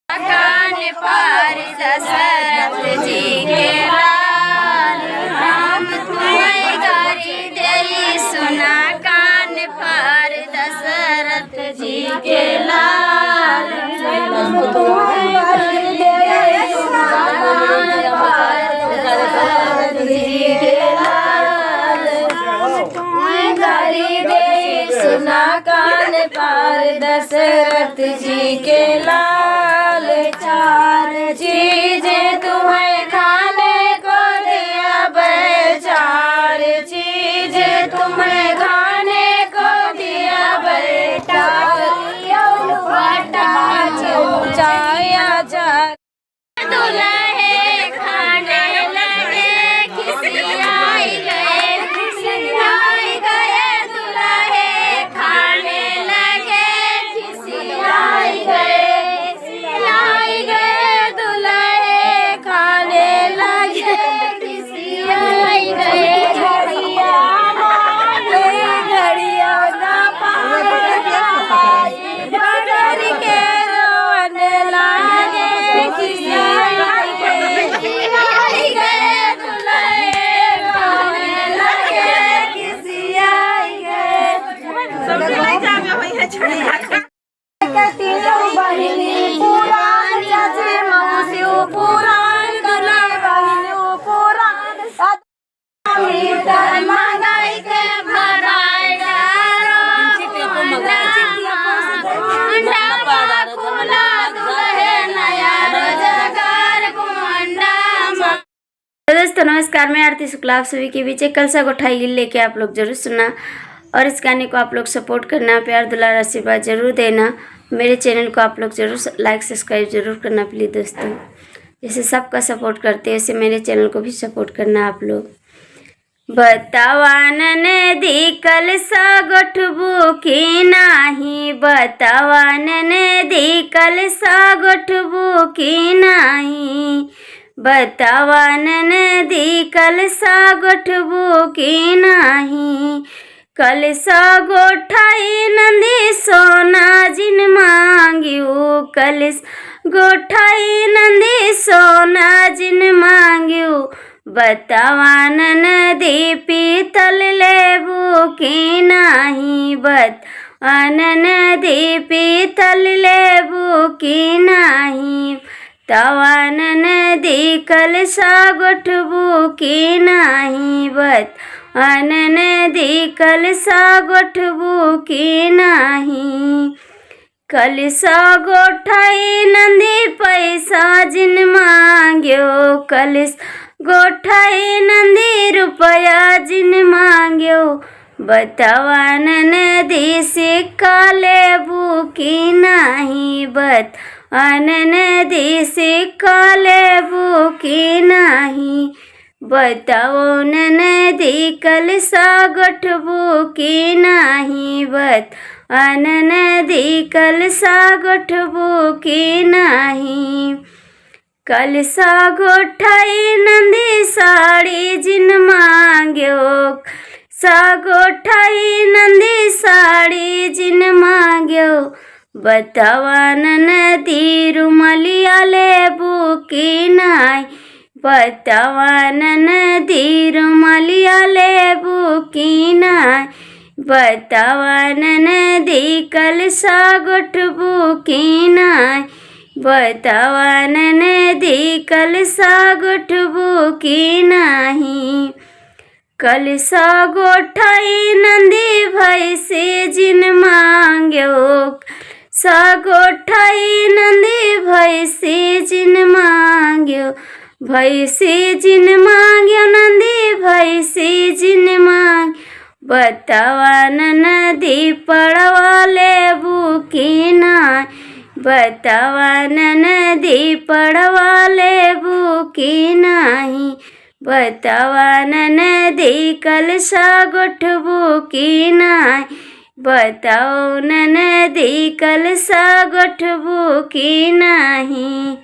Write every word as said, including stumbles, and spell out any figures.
कान पर दशरथ जी के लाल, हम तुम्हें गारी देई सुना। कान पर दशरथ जी के लाल, हम तुम्हें गारी देई सुना। कान पर दशरथ जी के लाल, तुम्हें गारी देई सुना। कान पर दशरथ जी के लाल, चार चीज तुम्हें खाने को दिया बे, चार चीज तुम्हें खाने को दिया बेटा, फटा चाया चार। दुल्हे खाने लगे, खिसियाई गए, खिसियाई गए, दुल्हे खाने लगे, खिसियाई गए, खिसियाई गए, दुल्हे खाने लगे, खिसियाई गए। घड़िया मारे, घड़िया ना पाए, बदर के रोवन लागे, खिसियाई गए, खिसियाई गए, दुल्हे रोवन लागे, खिसियाई गए। तीनों बहिनी पुरान, चाची मौसी पुरान, दुल्हा बहिनी पुरान। तो दोस्तों नमस्कार, मैं आरती शुक्ला आप सभी के बीच एक कलसा गोठाई गीत लेके आप लोग जरूर सुनना और इस गाने को आप लोग सपोर्ट करना, प्यार दुलार आशीर्वाद जरूर देना। मेरे चैनल को आप लोग जरूर लाइक सब्सक्राइब जरूर करना प्लीज दोस्तों। जैसे सबका सपोर्ट करते हैं वैसे मेरे चैनल को भी सपोर्ट करना आप लोग। बतावा ननदी कलसा गोठबू की नाही, बतावा ननदी कलसा गोठबू की नाही, बतावा ननदी कलसा गोठबू की नाही। कलसा गोठाई नंदी सोना जिन मांग्यो, कलस गोठाई नंदी सोना जिन मांग्यो। बतावा ननदी पीतल लेबू की नाही, बतावा ननदी पीतल लेबू की नाही। बतावा ननदी कलसा गोठबू की नाही, बतावा ननदी कलसा गोठबू की नाही। कलसा गोठाई नंदी पैसा जिन मांग्यो, कलसा गोठाई नंदी रुपया जिन मांग्यो। बतावा ननदी सिक्का लेबू की नाही, बतावा ननदी सिक्का लेबू की नाही। बतावा ननदी कलसा गोठबू की नाही, बतावा ननदी कलसा गोठबू की नाही। कलसा गोठाई नंदी साड़ी जिन मांग्यो, कलसा गोठाई नंदी साड़ी जिन मांग्यो। बतावा ननदी रुमलिया लेबू की नाही, बतावा ननदी रुमलिया लेबू की नाही। बतावा ननदी कलसा गोठबू की नाही, बतावा ननदी कलसा गोठबू की नाही। कलसा गोठाई नंदी भैंसी जिन मांग्यो, कलसा गोठाई नंदी भैंसी जिन मांग्यो, भैंसी जिन मांग्यो नंदी भैंसी जिन मांग। बतावा ननदी पड़वा लेबू की नाही, बतावा ननदी पड़वा लेबू की नाही। बतावा ननदी कलसा गोठबू की नाही, बतावा ननदी कलसा गोठबू की नाही।